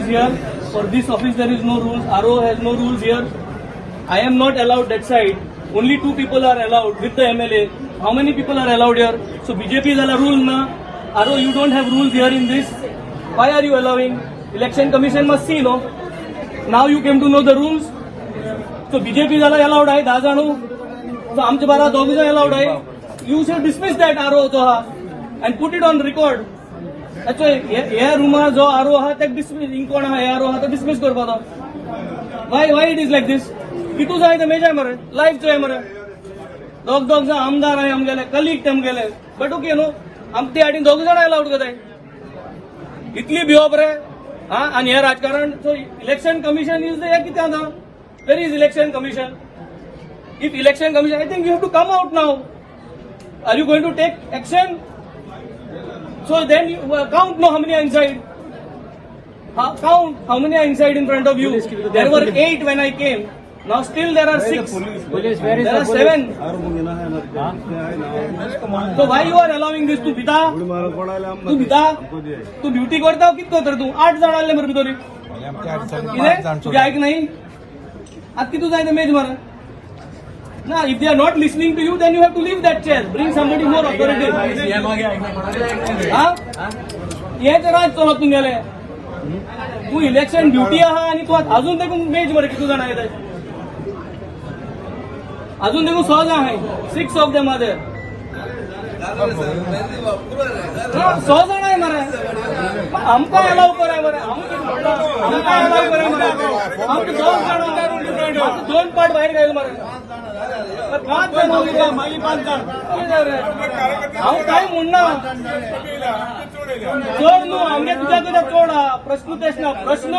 rules here. For this office there is no rules. RO has no rules here. I am not allowed that side. Only two people are allowed with the MLA. How many people are allowed here? So BJP जाला rule na. RO, you don't have rules here in this. Why are you allowing? Election Commission must see, no? Now you came to know the rules. So BJP जाला allowed आहे 10 जाण. So आमचे बारा दोघ जण allowed आहे. You should dismiss that RO जो हा and put it on record. अच्छा, हे रुमा जो आरो आहा तेका डिसमिस, हिंग कोण आहा हे आरो आहा तो डिसमिस करपा तो. Why it is like this? कितू जाय ते मेजाय मरे, लायव्ह चोय मरे. दोग दोग जाण आमदार आहे आमगेले, कलीग ते आमगेले, बट ओके न्हू. आम ते हाडीन दोग जाणां अलावड करताय. इतली भिवप रे हा आनी हे राजकारण. सो इलेक्शन कमिशन is हे कितें आतां? Where is Election Commission? If Election Commission, I think you have to come out now. Are you going to take action? So then you count, no, how many are inside. Count how many are inside in front of you. There were eight when I came. Now still there are six. Police, where is There the are police? Seven. So why you are allowing this? तू भिता, तू भिता, तू duty करता, कित करता तू? आठ जाण आसले मरे भितर. कितें तुगे आयक नाही? आतां कितू जाय ते मेज मरे ना. If they are not listening to you, then you have to leave that chair. Bring somebody more authoritative. हा हेच राज चलत तुमगेले. तू इलेक्शन ड्युटी आहा आनी तूं आतां अजून देखून मेज मरे. कितू जाणां येताय? अजून देखून 6 जाण आहाय. Six of them are there. 6 जाण आहे मरे. आमकां अलाव कराय मरे. आमकां अलाव कराय मरे. आमकां दोन जाणां, दोन पाट भायर घायल मरे. पांच जाण उरता, मागीर पांच जाण. हांव काय म्हणना, चड न्हू आमगे तुज्या तुज्या चड हा प्रश्न तेच ना. प्रश्न,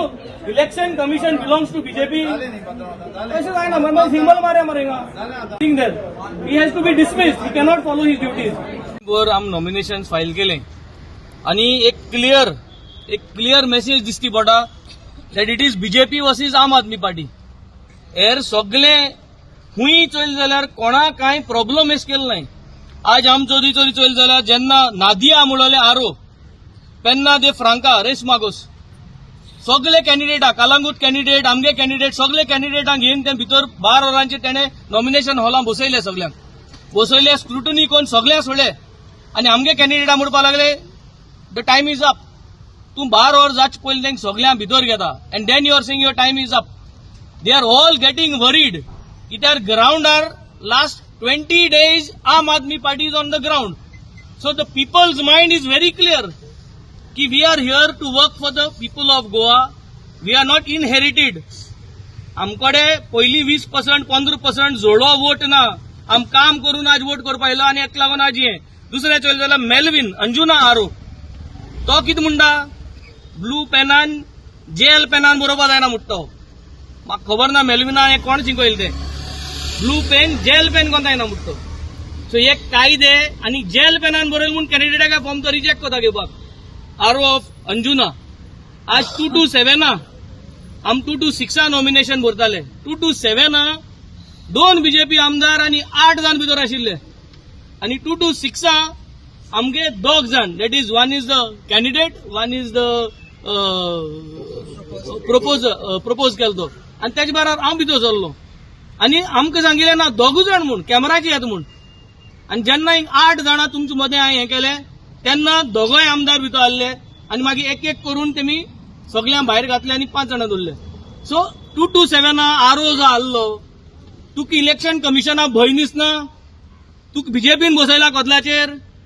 Election Commission belongs to BJP? तशें जायना. मागीर सिंबल मारया मरे हिंगा. There he has to be dismiss. He cannot follow his duties. वर आम नॉमिनेशन फायल केलें आनी एक क्लियर मेसेज दिसती पडटा that it is BJP versus Aam Aadmi Party. हेर सगळे खूंय चोयले जाल्यार कोणा कांय प्रॉब्लम एस केलो नाय. आज आम चोरी चोरी चोयले जाल्यार जेन्ना नादिया म्हणले आरो पेन्ना दे फ्रांका रेस मागोस सगळे कॅन्डिडेटा, कालांगूट कॅन्डिडेट, आमगे कॅन्डिडेट, सगळे कॅन्डिडेटांक घेवन ते भितर 12 वरांचे तेणे नॉमिनेशन हॉलां बसयले. सगळ्यांक बसयले, स्क्रुटनी करून सगळ्यांक सोडले आनी आमगे कॅन्डिडेटा म्हणपाक लागले, "The time is up." तूं 12 वर जाचे पयलीं तांकां सगळ्यांक भितर घेता and then you are saying your time is up. They are all getting worried कित्याक ग्रावंडार last 20 days Aam Aadmi Party is on the ground. So the people's mind is very clear की we are here to work for the people of Goa. We are not inherited. आमकडे पयलीं 20%, 15% जोडो vote ना. आम काम करून आज vote करपा आयलो आनी हेका लागून आज हें दुसरें चोयलें जाल्यार मेलवीन अंजुना आरो तो कितें म्हणटा, ब्लू पेनान जेल पेनान बरोवपा जायना म्हणटा तो. म्हाका खबर ना मेलविना हें कोण शिकयलें तें. ब्लू पेन जेल पेन कोण जायना म्हणटा तो. सो हे कायदे आनी जेल पेनान बरयलें म्हूण कॅन्डिडेटाक फॉर्म तो रिजेक्ट करता घेवपाक. आरो ऑफ अंजुना आज 2 टू 7, आम 2 टू 6 नॉमिनेशन भरताले. 2 टू 7 दोन बीजेपी आमदार आनी आठ जाण भितर आशिल्ले आनी 2 टू 6 आमगे दोग जाण, that is, one is the candidate, one is the propose केलो तो आनी तेजे बराबर हांव भितर सरलो आनी आमकां सांगिल्लें ना दोगूय जाण म्हूण कॅमेराचे येता म्हूण. आनी जेन्ना हिंग आठ जाणां तुमचे मदें हांवें हें केलें तेन्ना दोगोय आमदार भितर आसले आनी मागीर एक एक करून तेमी सगळ्यांक भायर घातले आनी पांच जाणां दवरले. सो 2 टू 7 आरो जो आहलो, तुका इलेक्शन कमिशना भंय दिसना? तुका बीजेपीन बसयला कदलाचेर.